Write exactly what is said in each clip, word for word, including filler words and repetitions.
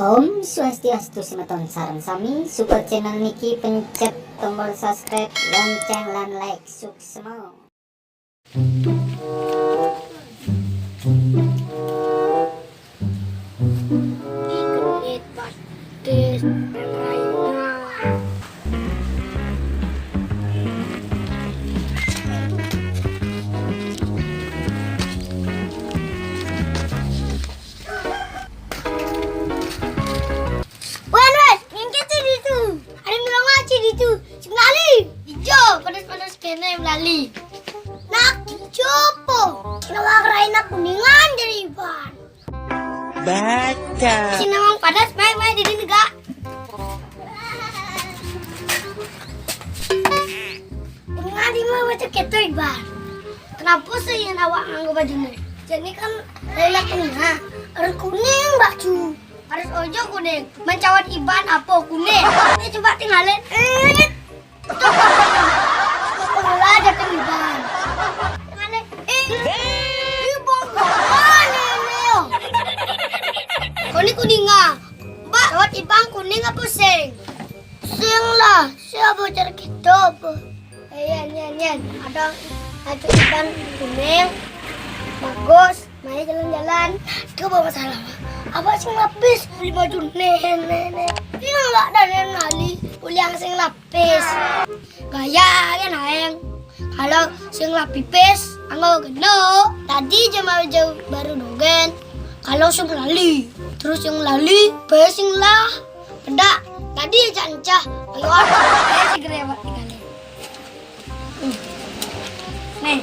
Om Swastiastu semeton sareng sami, support channel niki pencet tombol subscribe, lonceng lan like, suksma. Wan, Wan, ngengket sing ditu. Ada melongo sing ditu. Sing lali. Ijo, panas-panas kene lali. Nak, ijo apa? Nawak raina kuningan jadi Iban. Baca. Sing nawang panas, mai, mai, di sini, gak? Kuningan di mana macam keto, Iban? Kenapa sih yang awak nganggo baju ni? Jadi kan raina kuningan, harus kuning baju. Harus ojo kuning. Mencawat Iban apa kuning? Ini coba tinggalin. Eh, itu apa? Pengelah datang Iban. Tinggalin. Eh, Iban mana ini, yo? Kau ni kuning ah. Mbak, cawat Iban kuning apa sing? Sing lah, siapa cari kita apa? Eh, Yan, Yan, Yan. Ada baju Iban kuning. Bagus. Mari jalan-jalan. Coba masalah. Apa sing lapis? Beli baju nenek. Ini nggak ada nenek lali. Beli yang sing lapis. Gaya kan aeng. Kalau sing lapis, anggo kena. Tadi jam jauh baru dogen. Kalau sing lali, terus yang lali, pe sing lah. Pedak. Tadi aja encah. Ayo, ayo, segera ya, Pak, tinggalin. Nih.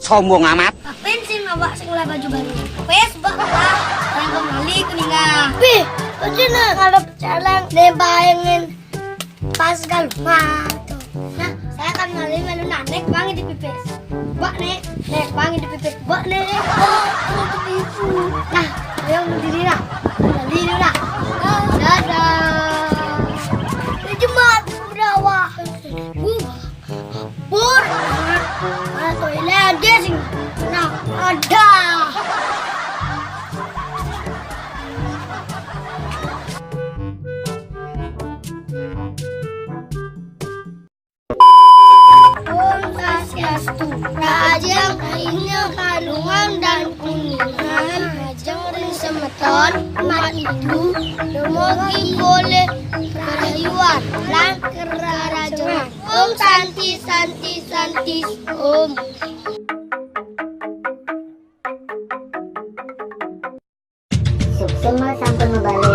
Sombong amat. Apin sing awak sing lah baju baru? Wes, Mbak, Mbak. Rangkong lali kuningan. Pi, baju nak ngarep jalan. Nih, bayangin. Pas kalau matu. Nah, saya kan lali melu nanek, wangi di pipis. Mbak, nek, nek, wangi di pipis. Mbak, nek. Oh, itu tipu. Nah, ayo, lu diri lah. Lali dulu lah. Dadah. Ini cuma berapa? Bur, ada toilet aja sih. Nah, ada. Om Swastiastu. Rahajeng rahina Kalungan dan Kuningan, rahajeng ring semeton, umat Hindu, dumugi polih kerayuan lan kerarajengan. Om Santi, Santi, Santi, Om. Suksma sampun mabalik